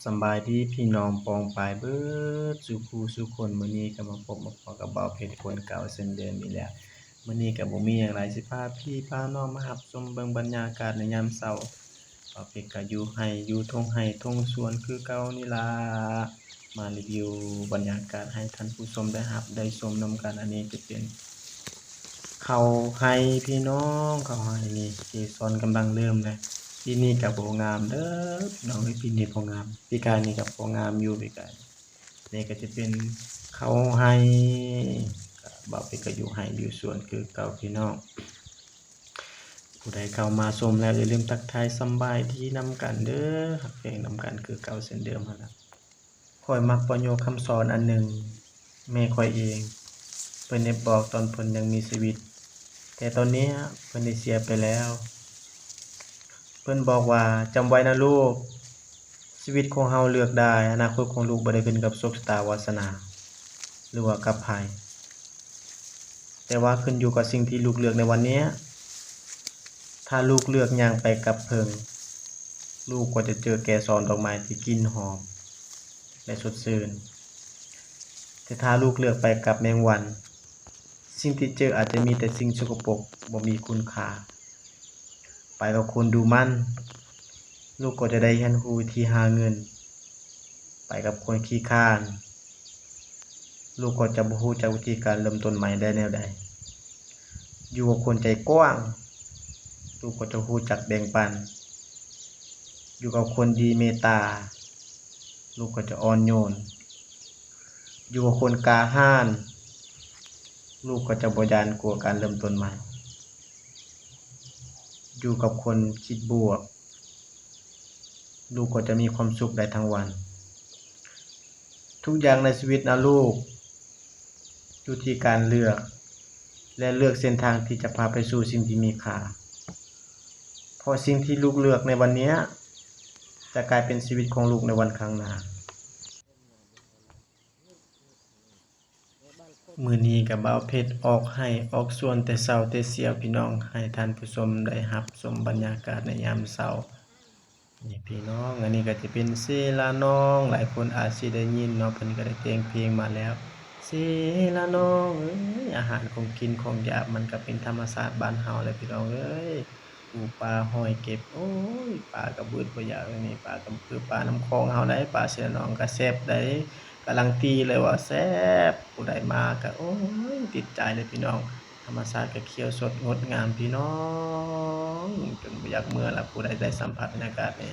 ສຳບາຍດີພີ່ນ້ອງປ້ອງປາຍເບິດສູ່ຄູ່ສູ່ຄົນ, ມື້ນີ້ກໍມາພົບມາພໍ້ກັບບ່າວເພັດຄົນເກົ່າເຊັ່ນເດີມອີກແລ້ວ. ມື້ນີ້ກໍບໍ່ມີຫຍັງຫຼາຍ ຊິພາພີ່ພານ້ອງມາຮັບຊົມເບິ່ງບັນຍາກາດໃນຍາມເຊົ້າ. ບ່າວເພັດກໍຢູ່ໄຮ່ຢູ່ທົ່ງໄຮ່ທົ່ງສວນຄືເກົ່ານີ້ລະ, ມາຣີວິວບັນຍາກາດໃຫ້ທ່ານຜູ້ຊົມໄດ້ຮັບໄດ້ຊົມນຳກັນ. ອັນນີ້ຈະເປັນ ເຂົ້າໄຮ່ພີ່ນ້ອງ, ເຂົ້າໄຮ່ນີ້ເກສອນກຳລັງເລີ່ມແລ້ວ. ປີນີ້ກໍບໍ່ງາມເດີພີ່ນ້ອງເອີຍ, ປີນີ້ບໍ່ງາມ. ປີກາຍນີ້ກໍພໍງາມຢູ່, ປີກາຍ. ນີ້ກໍຈະເປັນເຂົ້າໄຮ່, ບ່າວເພັດກໍຢູ່ໄຮ່ຢູ່ສວນຄືເກົ່າພີ່ນ້ອງ. ຜູ້ໃດເຂົ້າມາຊົມແລ້ວ ຢ່າລືມທັກທາຍສຳບາຍດີນຳກັນເດີ, ຮັກແພງນຳກັນຄືເກົ່າເຊັ່ນເດີມຫັ້ນລະ. ຂ້ອຍມັກປະໂຫຍກຄຳສອນອັນໜຶ່ງ, ແມ່ຂ້ອຍເອງ ເພິ່ນໄດ້ບອກຕອນເພິ່ນຍັງມີຊີວິດ, ແຕ່ຕອນເນີ້ຍເພິ່ນໄດ້ເສຍໄປແລ້ວ. ເພິ່ນບອກວ່າ, ຈຳໄວ້ນະລູກ, ຊີວິດຂອງເຮົາເລືອກໄດ້, ອະນາຄົດຂອງລູກບໍ່ໄດ້ຂຶ້ນກັບໂຊກຊະຕາວາສະໜາ ຫຼືວ່າກັບໃຜ, ແຕ່ວ່າຂຶ້ນຢູ່ກັບສິ່ງທີ່ລູກເລືອກໃນວັນເນີ້ຍ. ຖ້າລູກເລືອກຍ່າງໄປກັບເຜິ້ງ, ລູກກໍຈະເຈີແກສອນດອກໄມ້ທີ່ກິ່ນຫອມ ແລະ ສົດຊື່ນ. ແຕ່ຖ້າລູກເລືອກໄປກັບແມງວັນ, ສິ່ງທີ່ເຈີອາດຈະມີແຕ່ສິ່ງສົກກະປົກ, ບໍ່ມີຄຸນຄ່າ. ໄປກັບຄົນດຸໝັ່ນ, ລູກກໍຈະໄດ້ຮຽນຮູ້ວິທີຫາເງິນ. ໄປກັບຄົນຂີ້ຄ້ານ, ລູກກໍຈະບໍ່ຮູ້ຈັກວິທີການເລີ່ມຕົ້ນໃໝ່ໄດ້ແນວໃດ. ຢູ່ກັບຄົນໃຈກວ້າງ, ລູກກໍຈະຮູ້ຈັກແບ່ງປັນ. ຢູ່ກັບຄົນດີເມດຕາ, ລູກກໍຈະອ່ອນໂຍນ. ຢູ່ກັບຄົນກ້າຫານ, ລູກກໍຈະບໍ່ຢ້ານກົວການເລີ່ມຕົ້ນໃໝ່. ຢູ່ກັບຄົນຄິດບວກ, ລູກກໍຈະມີຄວາມສຸກໄດ້ທັງວັນ. ທຸກຢ່າງໃນຊີວິດນະລູກ, ຢູ່ທີ່ການເລືອກ ແລະ ເລືອກເສັ້ນທາງທີ່ຈະພາໄປສູ່ສິ່ງທີ່ມີຄ່າ. ເພາະສິ່ງທີ່ລູກເລືອກໃນວັນເນີ້ຍ ຈະກາຍເປັນຊີວິດຂອງລູກໃນວັນຂ້າງໜ້າ. ມື້ນີ້ກໍບ່າວເພັດອອກໄຮ່ອອກສວນແຕ່ເຊົ້າແຕ່ຊຽວພີ່ນ້ອງ, ໃຫ້ທ່ານຜູ້ຊົມໄດ້ຮັບຊົມບັນຍາກາດໃນຍາມເຊົ້ານີ້ພີ່ນ້ອງ. ອັນນີ້ກໍຈະເປັນເຊລານ້ອງ, ຫຼາຍຄົນອາດຊິໄດ້ຍິນເນາະ, ເພິ່ນກໍໄດ້ແຕ່ງເພງມາແລ້ວ. ເຊລານ້ອງເອີຍ, ອາຫານຂອງກິນຂອງຢາກມັນກໍເປັນທຳມະຊາດບ້ານເຮົາແຫຼະພີ່ນ້ອງເອີຍ. ປູປາຫອຍເກັບ, ໂອ້ຍ ປາກໍບຶດບໍ່ຢາກເລີຍນີ້, ປາກໍຄືປານ້ຳຂອງເຮົາໄດ໋, ປາເຊລານ້ອງກໍແຊບໄດ໋, ກາລັນຕີເລີຍວ່າແຊບ. ຜູ້ໃດມາກໍ ໂອ້ຍ ຕິດໃຈເລີຍພີ່ນ້ອງ, ທຳມະຊາດກໍຂຽວສົດງົດງາມພີ່ນ້ອງ, ຈົນບໍ່ຢາກເມືອລະ ຜູ້ໃດໄດ້ສຳຜັດບັນຍາກາດນີ້.